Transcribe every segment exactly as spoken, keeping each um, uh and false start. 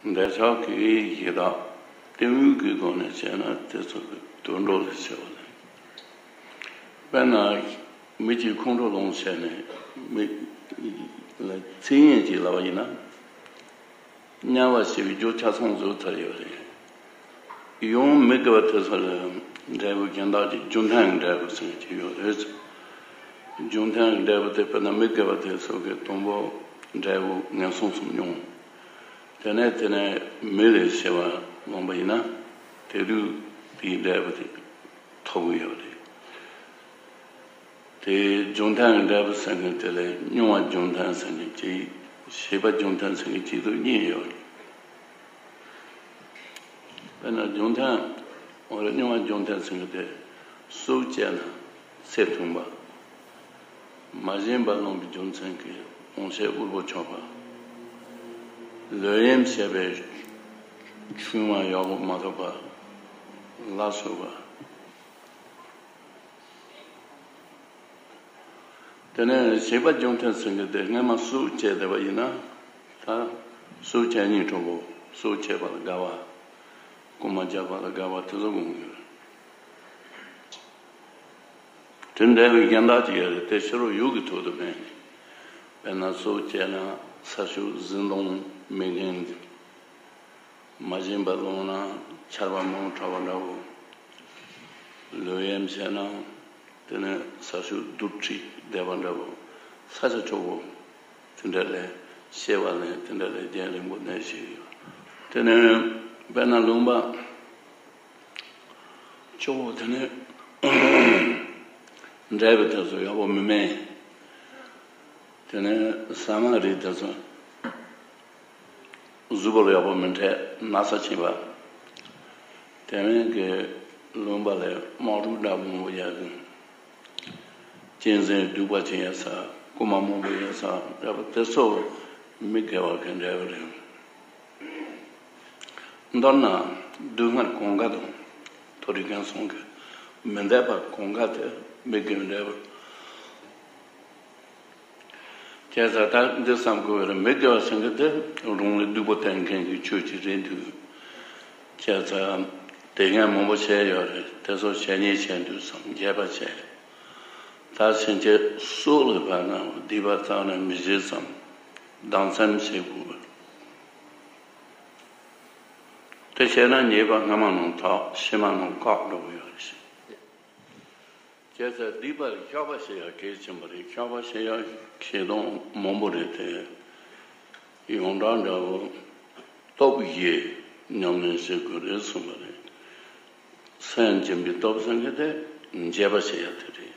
འདོད་ཆགས་ཀྱི་ཡི་དྭགས་ལྟེ་བའི་གི་སྒོ་ནས་བྱས་ན་དེ་ཚོ་གི་དུད་འགྲོ་ལ་བྱེད་པ་ལས། དཔེར་ན་མི་གཅིག་ཁོང་ཁྲོ་ལངས་བྱས་ནས་མི་ལ་ཚིག་ངན་ཅིག་ལབ་པ་ཡིན་ན། དམྱལ་བ་ཞེས་པའི་རྒྱུ་ཆ་ཚང་བཟོས་ཚར་ཡོད་རེད། ཡང་མི་དགེ་བ་དེ་ཚོ་ལ་འབྲས་བུ་གཞན་དག་ཅིག་རྒྱུ་མཐུན་གྱི་འབྲས་བུ་ཟེར་གྱི་ཡོད་རེད། རྒྱུ་མཐུན་གྱི་འབྲས་བུ་དེ་དཔེར་ན་མི་དགེ་བ་དེ་ཚོ་གི་དང་པོ་འབྲས་བུ་ངན་སོང་གསུམ་མྱོང་། དེ་ནས་དེ་ནས་མི་ལ་སྐྱེ་བ་ལོངས་པ་ཡིན་ན་དེ་དུས་དེའི་འབྲས་བུ་དེ་ཐོབ་ཀྱི་ཡོད་རེད། དེ་རྒྱུ་མཐུན་གྱི་འབྲས་བུ་ཟེར་མཁན་དེ་ལས་མྱོང་བ་རྒྱུ་མཐུན་ཟེར་མཁན་གཅིག་བྱས་པ་རྒྱུ་མཐུན་ཟེར་མཁན་གཅིག་ཏུ་གཉིས་ཡོད་རེད། དཔེར་ན་རྒྱུ་མཐུན། འོ་རེད། མྱོང་བ་རྒྱུ་མཐུན་ཟེར་མཁན་དེ་སྲོག་བཅད་ན་ཚེ་ཐུང་བ། མ་བྱིན་པར་ལོངས་པའི་རྒྱུ་མཚན་གྱིས་ལོངས་སྤྱོད་དབུལ་པོ་ཆགས་པ། ལོག་གཡེམ་བྱས་པའི་ཆུང་བ་ཡག་པོ་མ་ཐོབ་པ། ལ་སོགས་པ། དེ་ནས་བྱས་པ་རྒྱུ་མཐུན་ཟེར་མཁན་དེ་སྔ་མ་སྲོག་བཅད་བསྡད་པ་ཡིན་ན། ད་སྲོག་བཅད་ཉིད་གྲོགས་པོ་སྲོག་བཅད་པ་ལ་དགའ་བ། རྐུན་མ་རྒྱག་པ་ལ་དགའ་བ་དེ་ཚོ་དགོངས་ཡོད། དེ་འདྲ་བའི་གཞན་དག་ཅིག་ཡོད་རེད། དེ་ཕྱི་རོལ་ཡུལ་གྱི་ཐོག་ཏུ་མེད། དཔེར་ན་སྲོག་བཅད་ན་ས་ཆུ་གཟི་མདངས་མེད་མཁན། མ་བྱིན་པར་ལོངས་ན་ཆར་པ་མང་དྲགས་པ་འདྲ་བོ། ལོག་གཡེམ་བྱས་ན་དེ་ནས་ས་ཆུ་རྡུལ་འཁྲིགས་བསྡད་པ་འདྲ་བོ། ས་ཆ་ཕྱུག་པོ་དེ་འདྲ་ལས་སྐྱེ་བ་ལས་དེ་འདྲ་ལས་རྒྱུན་རིང་པོ་གནས་ཤིག་ཡོད། དེ་ནས་དཔེར་ན་ལུང་པ་ཕྱུག་པོ་དེ་ནས་འབྲས་བུ་དེ་ཚོ་ཡག་པོ་མི་སྨིན། དེ་ནས་ཟ་མ་རིགས་དེ་ཚོ་གཟུགས་པོ་ལ་ཡག་པོ་མི་འཕྲད། ན་ཚ་ཆེ་བ། དེ་མིན་གྱི་ལུང་པ་ལས་དམག་འཁྲུག་འདྲ་མང་པོ་ཡོད་ཀྱི། གཅན་གཟན་གདུག་པ་ཅན་ཡོད་ས། རྐུན་མ་མང་པོ་ཡོད་ས་འདྲ་པོ་དེ་ཚོ་མི་དགེ་བ་གི་འབྲས་བུ་རེད། མདོར་ན་སྡུག་བསྔལ་གང་ག་དང་མཐོ་རིས་ཀུན་སོང་གི་མི་འདོད་པ་གང་ག་དེ་མི་དགེ་བའི་འབྲས་བུ། བྱས་ཙང་ད་འདི་བསམ་དགོས་པ་རེད། མི་དགེ་བ་ཟེར་མཁན་དེ་རང་ལ་སྡུག་པོ་བསྟན་མཁན་གྱི་ཆོས་ཅིག་རེད་འདུག་བྱས་ཙང་དེ་སྔ་མང་པོ་བྱས་ཡོད་རེད། དེ་ཚོ་བྱས་ཉེས་བྱས་འདུག་བསམ་རྒྱས་པ་བྱས། ད་ཕྱིན་ཆད་སྲོག་ལ་བབ་ན་སྡིག་པ་རྩ་ནས་མི་བྱེད་བསམ་སྡང་བསམ་བྱེད་དགོས་པ། དེ་བྱས་ན་ཉེས་པ་སྔ་མ་རྣམས་དག་ཕྱི་མ་རྣམས་བཀག་འགྲོ་གི་ཡོད་རེད། བྱས་ཙང་སྡིག་པ་ལ་བཤགས་པ་བྱེད་ཡག་གལ་ཆེན་པོ་རེད། བཤགས་པ་བྱེད་ཡག་ཆེ་མཐོང་མང་པོ་རེད་དེ། ཡོངས་གྲགས་འདྲ་བོ། སྟོབས་བཞི་ཉམས་ལེན་བྱེད་དགོས་རེད་གསུངས་པ་རེད། སེམས་སྦྱིན་པའི་སྟོབས་ཟེར་མཁན་དེ་འབྱེད་པ་བྱེད་ཡག་དེ་རེད།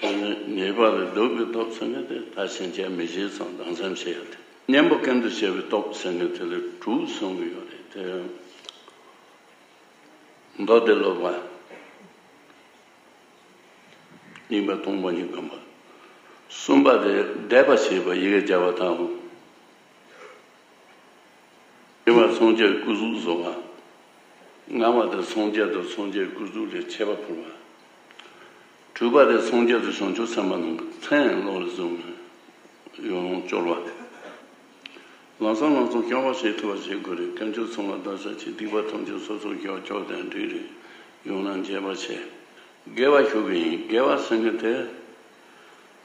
དེ་ནས་ཉེས་པ་ལས་ལྡོག་པའི་སྟོབས་ཟེར་མཁན་དེ་ད་ཕྱིན་ཆད་མི་བྱེད་བསམ་སྡང་བསམ་བྱེད་ཡག་དེ། གཉེན་པོ་ཀུན་ཏུ་སྤྱོད་པའི་སྟོབས་ཟེར་མཁན་དེ་ལས་དྲུག་གསུང་གི་ཡོད་རེད་དེ། མདོ་སྡེ་སློབ་པ། རྙིང་པ་སྟོང་པ་ཉིད་སྒོམ་པ། གསུམ་པ་དེ་དད་པ་བྱེད་པ་ཡི་གེ་བརྒྱ་པ་དང་། བཞི་པ་སངས་རྒྱས་སྐུ་གཟུགས་བཟོ་བ། ལྔ་པ་དེ་སངས་རྒྱས་དང་སངས་རྒྱས་སྐུ་གཟུགས་ལས་ཁྱད་པར་འཕགས་པ། དྲུག་པ་དེ་སངས་རྒྱས་དང་བྱང་ཆུབ་སེམས་དཔའ་རྣམས་ཀྱི་མཚན་བློ་ལ་བཟུང་ནས་ཡང་ཡང་སྐྱོར་བ། ལམ་སང་ལམ་སང་བྱང་བ་ཞིག་ཐུབ་པ་བྱེད་དགོས་རེད། ཀུན་སྤྱོད་ཚང་བ་བདག་ཅག་གི་སྡིག་པ་ཐམས་ཅད་སོ་སོར་བཤགས། སྐྱོབ་དང་འདྲིས་རེད། ཡང་ན་འབྱེད་པར་བྱེད། དགེ་བ་ཞུ་གི་ཡིན། དགེ་བ་ཟེར་མཁན་དེ།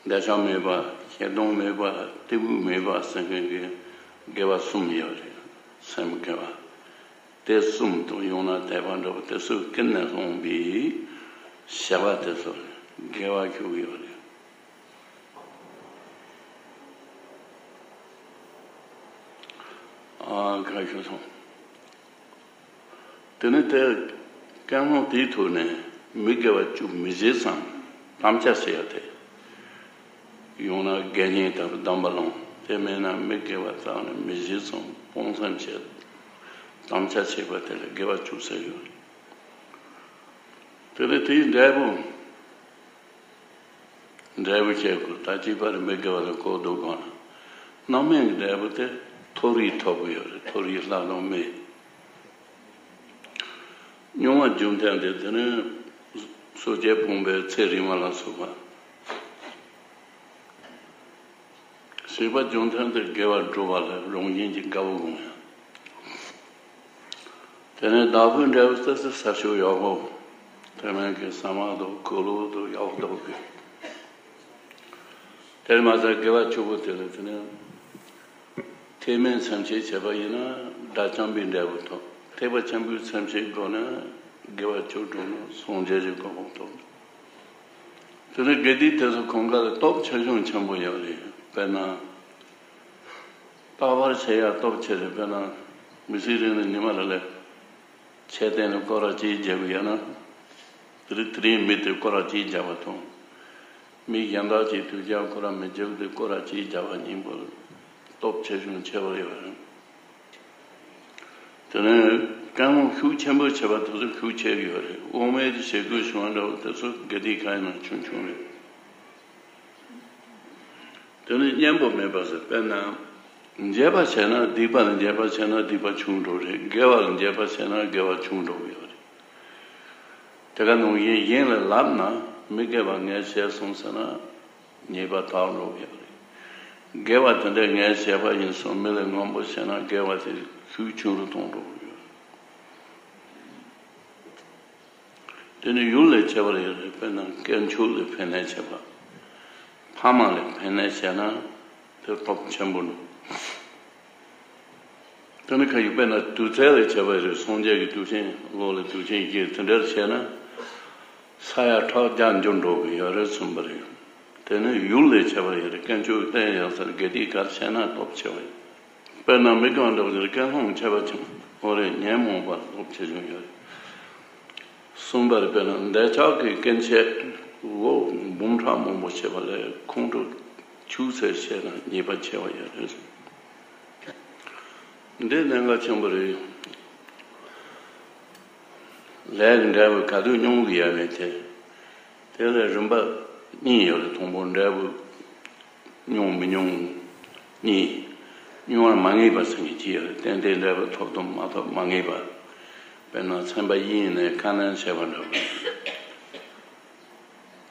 འདོད་ཆགས་མེད་པ། ཞེ་སྡང་མེད་པ། གཏི་མུག་མེད་པ་ཟེར་མཁན་གྱི་དགེ་བ་གསུམ་ཡོད་རེད། སེམས་དགེ་བ། དེ་གསུམ་དང་ཡང་ན་དད་པ་འདྲ་བོ་དེ་ཚོའི་ཀུན་ནས་བསླངས་པའི་བྱ་བ་དེ་ཚོ་དགེ་བ་ཞུ་གི་ཡོད་རེད། ཨ་ཁ་ཤོ་སོང་། དེ་ནི་དེ་ཀུན་སློང་དེའི་ཐོག་ནས་མི་དགེ་བ་བཅུ་མི་བྱེད་བསམ་དམ་བཅའ་བྱེད་ཡ་དེ། ཡང་ན་དགེ་བསྙེན་དང་གདམས་པ་བླངས། དེ་མེད་ན་མི་དགེ་བ་རྩ་ནས་མི་བྱེད་བསམ་སྤོང་བསམ་བྱེད། དམ་བཅའ་བྱེད་པ་དེ་ལ་དགེ་བ་བཅུ་ཟེར་ཡོད། དེ་ལས་དེའི་འབྲས་བུ། འབྲས་བུ་བྱེད་དགོས། ད་གཅིག་པ་རེད། མི་དགེ་བ་ལ་གོ་ལྡོག་གོ་ན། རྣམ་སྨིན་གྱི་འབྲས་བུ་དེ་མཐོ་རིས་ཐོབ་ཀྱི་ཡོད་རེད། མཐོ་རིས་ལྷ་དང་མི། མྱོང་བ་རྒྱུ་མཚན་དེ་དེ་ནི་སོ་སྐྱེ་ཕུང་པོའི་ཚེ་རིང་བ་ལ་སོགས་པ། སྲིད་པ་རྒྱུ་མཐུན་དུ་དགེ་བ་སྒྲུབ་པ་ལ་རང་བཞིན་གྱི་དགའ་བོ་དགོངས་ཡང་། དེ་ནས་བདག་པོའི་འབྲས་བུ་སོ་སོའི་ས་ཕྱོགས་ཡག་པོ། དེ་མིན་གྱི་ཟ་མ་དང་གོས་ལོག་དང་ཡག་པོ་དག་གི། དེར་མ་ཟད་དགེ་བ་ཆོས་པོ་དེ་ལ་དེ་ནས་ཐེག་དམན་སེམས་བསྐྱེད་བྱས་པ་ཡིན་ན་དགྲ་བཅོམ་པའི་འབྲས་བུ་ཐོབ། ཐེག་པ་ཆེན་པོའི་སེམས་བསྐྱེད་སྒོ་ནས་དགེ་བ་ཆོས་སྒྲུབ་ན་སངས་རྒྱས་ཀྱི་གོ་འཕང་ཐོབ། དེ་ནས་དགེ་སྡིག་དེ་ཚོ་གང་ག་ལ་སྟོབས་ཆེ་ཆུང་ཆེན་པོ་ཡོད་རེད། དཔེར་ན། རྟག་པར་བྱེད་ཡག་སྟོབས་ཆེ་རེད། དཔེར་ན། མི་ཚེ་རིང་ལ་ཉི་མ་རེ་ལ་ཆས་སྟེང་ལ་སྐོར་ར་གཅིག་བརྒྱབ་ཡོད་ན། དེ་རིང་དེ་རིང་མི་དེ་སྐོར་ར་གཅིག་བརྒྱབ་པ་དང་། མི་གཞན་དག་ཅིག་དུས་རྒྱག་སྐོར་ར་མི་བརྒྱབ་དེ་སྐོར་ར་གཅིག་བརྒྱབ་པ་གཉིས་པོ་སྟོབས་ཆེ་ཆུང་ཆེ་བ་ཡོད་རེད། དེ་ནས་ཀུན་སློང་ཤུགས་ཆེན་པོ་བྱེད་པ་དེ་ཚོ་ཤུགས་ཆེ་གི་ཡོད་རེད། དབང་མེད་དུ་བྱེད་དགོས་བྱུང་བ་འདྲ་བོ་དེ་ཚོ་དགེ་སྡིག་གང་ཡིན་ན་ཆུང་ཆུང་རེད། དེ་ནི་གཉེན་པོ་མེད་པ་ཟེར། དཔེར་ན། འགྱེད་པ་བྱས་ན་སྡིག་པ་ལ་འགྱེད་པ་བྱས་ན་སྡིག་པ་ཆུང་འགྲོ་རེད། དགེ་བ་ལ་འགྱེད་པ་བྱས་ན་དགེ་བ་ཆུང་འགྲོ་གི་ཡོད་རེད། དེ་ག་ནང་བཞིན་གཞན་ལ་ལབ་ན་མི་དགེ་བ་ངས་བྱས་སོང་ཟེར་ན་ཉེས་པ་དག་འགྲོ་གི་ཡོད་རེད། དགེ་བ་དེ་འདྲ་ངས་བྱས་པ་ཡིན་སོང་མི་ལ་སྔོན་པོ་བྱས་ན་དགེ་བ་དེ་ཤུགས་ཆུང་རུ་གཏོང་འགྲོ་གི་ཡོད་རེད། དེ་ནི་ཡུལ་ལས་ཁྱད་པར་ཡོད་རེད། དཔེར་ན་དཀོན་མཆོག་ལ་ཕན་གནོད་བྱེད་པ། ཕ་མ་ལ་ཕན་གནོད་བྱས་ན་དེ་སྟོབས་ཆེན་པོ་འདུག་དེ་ནི་ཁ་ཡིག་དཔེར་ན་དུས་ཚོད་ལས་ཁྱད་པར་ཡོད་རེད། སངས་རྒྱས་ཀྱི་དུས་ཆེན་ལོ་ལ་དུས་ཆེན་བཞི་དེ་འདྲར་བྱས་ན་ས་ཡ་ཁྲག་རྒྱ་འགྱུར་འགྲོ་གི་ཡོད་རེད་གསུངས་པ་རེད། དེ་ནི་ཡུལ་ལས་ཁྱད་པར་ཡོད་རེད། དཀོན་མཆོག་གི་བསྟན་ཡག་སར་དགེ་སྡིག་ག་རེ་བྱས་ན་སྟོབས་ཆེ་བ་ཡོད། དཔེར་ན་མི་གང་འདྲ་བ་ཞིག་ལ་ཀུན་སློང་ཆེ་བ་ཆུང་བོ་རེད། ཉོན་མོངས་པ་སྟོབས་ཆེ་ཆུང་ཡོད་རེད། གསུམ་པར་དཔེར་ན་འདོད་ཆགས་ཀྱི་སྐྱེ་མཆེད་འོ་འབུམ་ཕྲག་མང་པོ་བྱེད་པ་ལས་ཁོང་ཁྲོ་ཆུ་ཚོད་བྱས་ན་ཉེས་པ་ཆེ་བ་ཡོད་རེད། འདི་གནད་འགག་ཆེན་པོ་རེད། ལས་ཀྱི་འབྲས་བུ་ག་དུས་མྱོང་གི་ཡོད་མེད་དེ། དེ་ལ་རིམ་པ་གཉིས་ཡོད་རེད། དང་པོ་འབྲས་བུ་མྱོང་མི་མྱོང་གཉིས། མྱོང་བར་མ་ངེས་པ་ཟེར་མཁན་གཅིག་ཡོད་རེད། ཏན་ཏན་འབྲས་བུ་ཐོབ་དང་མ་ཐོབ་མ་ངེས་པ། དཔེར་ན་ཚན་པ་བཞི་ནས་ཁ་སྣོན་བྱས་པ་འདྲ་བོ།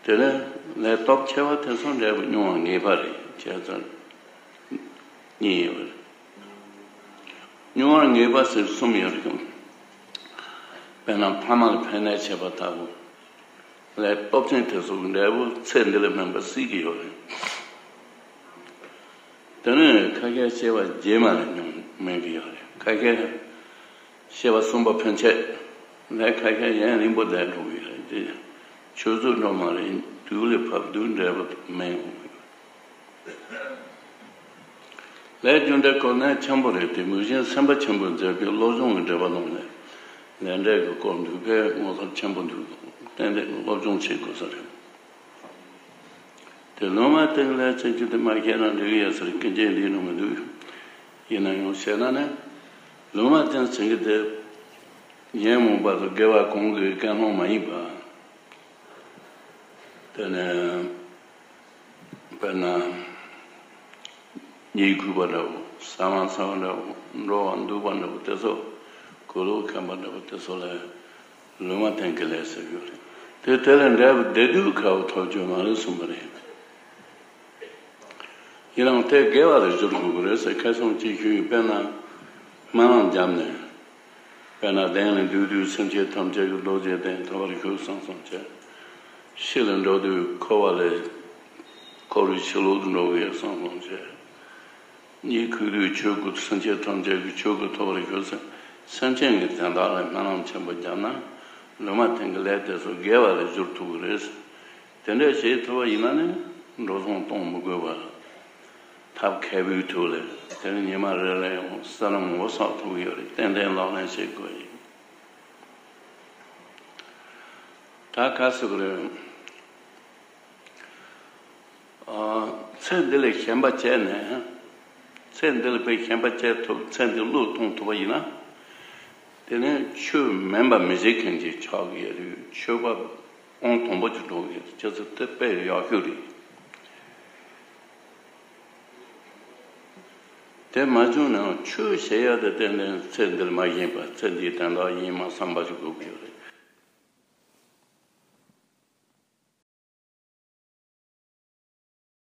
དེ་ལས་ལས་སྟོབས་ཆེ་བ་དེ་ཚོ་འབྲས་བུ་མྱོང་བར་ངེས་པ་རེད། བྱས་ཙང་གཉིས་ཡོད་རེད། མྱོང་བར་ངེས་པ་ཟེར་གསུམ་ཡོད་རེད། དཔེར་ན་ཕ་མ་ལ་ཕན་གནོད་བྱེད་པ་ལྟ་བུ། ལས་སྟོབས་ཆེན་དེ་ཚོ་གི་འབྲས་བུ་ཚེ་འདི་ལ་སྨིན་པ་སྲིད་ཀྱི་ཡོད་རེད། དེ་ནས་ཁ་ཤས་སྐྱེ་བ་རྗེས་མ་ལ་མྱོང་སྨིན་གྱི་ཡོད་རེད། ཁ་ཤས་སྐྱེ་བ་གསུམ་པ་ཕན་ཆད་ལས་ཁ་ཤས་ཡུན་རིང་པོ་བསྡད་འགྲོ་གི་ཡོད་རེད། དེ་ཆུ་ཚོད་འགྲོ་མ་རེད། དུས་ལ་བབ་དུས་འབྲས་བུ་སྨིན་འོང་གི་ཡོད་རེད། ལས་རྒྱུ་འབྲས་གོ་གནད་ཆེན་པོ་རེད་དེ། མི་གཞན་སེམས་པ་ཆེན་པོས་མཛད་པའི་སློབ་སྦྱོང་གི་འབྲེལ་བ་ནང་ནས་ལས་འབྲས་ཀྱི་སྐོར་འདུག་པས་ངོ་མཚར་ཆེན་པོ་འདུག་ཏན་ཏན་སློབ་སྦྱོང་བྱེད་དགོས་ས་རེད། དེ་ལུང་མ་བསྟན་ལས་ཚེ་གཅིག་དེ་མ་ཤེས་ན་འགྲིག་གི་ཡོད་ས་རེད། སྐད་ཆ་འདི་ནང་མི་འདུག་ཡིན་ན་ཡང་བཤད་ན་ནི་ལུང་མ་བསྟན་ཟེར་གི་དེ་ཉོན་མོངས་པ་དང་དགེ་བ་གང་གི་ཀུན་སློང་མ་ཡིན་པ། དེ་ནས་དཔེར་ན་གཉིད་ཁུག་པ་འདྲ་བོ། ཟ་མ་ཟ་བ་འདྲ་བོ། འགྲོ་བ་འདུག་པ་འདྲ་བོ། དེ་ཚོ་གོས་ལོག་གོན་པ་འདྲ་བོ། དེ་ཚོ་ལ་ལུང་མ་བསྟན་གྱི་ལས་ཟེར་གྱི་ཡོད་རེད། དེ་དེ་ལས་འབྲས་བུ་བདེ་སྡུག་ག་བ་ཐོབ་རྒྱུ་མ་རེད་གསུངས་པ་རེད། ཡིན་ནའང་དེ་དགེ་བ་ལ་སྦྱོར་དགོས་ཀྱི་རེད་ཟེར། ཁ་སང་གཅིག་ཞུས་ཡིན། དཔེར་ན་སྨོན་ལམ་བརྒྱབ་ནས། དཔེར་ན་གདན་ལ་འདུག་དུས་སེམས་ཅན་ཐམས་ཅད་ཀྱི་རྡོ་རྗེ་གདན་ཐོབ་པར་ཤོག་བསམ་བསམ་བྱས། ཤི་ལ་འགྲོ་དུས་འཁོར་བ་ལས་འཁོར་བའི་ཕྱི་ལོག་ཏུ་འགྲོ་གི་ཡོད་བསམ་བསམ་བྱས། གཉིད་ཁུག་དུས་ཆོས་སྐུ། སེམས་ཅན་ཐམས་ཅད་ཀྱི་ཆོས་སྐུ་ཐོབ་པར་ཤོག་ཟེར། སེམས་ཅན་གྱི་དོན་དག་ལ་སྨོན་ལམ་ཆེན་པོ་བརྒྱབ་ན་ལུང་མ་བསྟན་གྱི་ལས་དེ་ཚོ་དགེ་བ་ལ་སྦྱོར་ཐུབ་ཀྱི་རེད། དེ་འདྲ་བྱེད་ཐུབ་པ་ཡིན་ན་ནི་འགྲོ་སོང་གཏོང་མི་དགོས་པར་ཐབས་མཁས་པོའི་ཐོག་ལས་དེ་ནི་ཉི་མ་རེ་རེ་ཡང་བསོད་ནམས་འོ་བསགས་ཐུབ་ཀྱི་ཡོད་རེད། ཏན་ཏན་ལག་ལེན་བྱེད་དགོས་ཡིན། ད་ག་ཟེར་གི་རེད། ཨ། ཚེ་འདི་ལས་ཞེན་པ་བཅད་ནས། ཚེ་འདི་ལ་དཔེ་ཞེན་པ་བཅད་ཐུབ། ཚེ་འདི་བློས་གཏོང་ཐུབ་པ་ཡིན་ན། དེ་ནི་ཆོས་མིན་པ་མི་བྱེད་མཁན་གྱི་ཆགས་ཀྱི་ཡོད་རེད། ཆོས་པ་ཨང་དང་པོ་ཅིག་འགྲོ་གི་ཡོད་རེད། ཁྱེད་ཚོ་དེ་དཔེ་ཡག་ཤོས་རེད། དེ་མ་བྱུང་ནའང་ཆོས་བྱེད་ཡག་དེ་ཏན་ཏན་ཚེ་འདིར་མ་ཞེན་པ། ཚེ་འདིའི་དོན་དག་ཡིན་མ་བསམ་པ་ཞིག་དགོས་ཀྱི་ཡོད་རེད།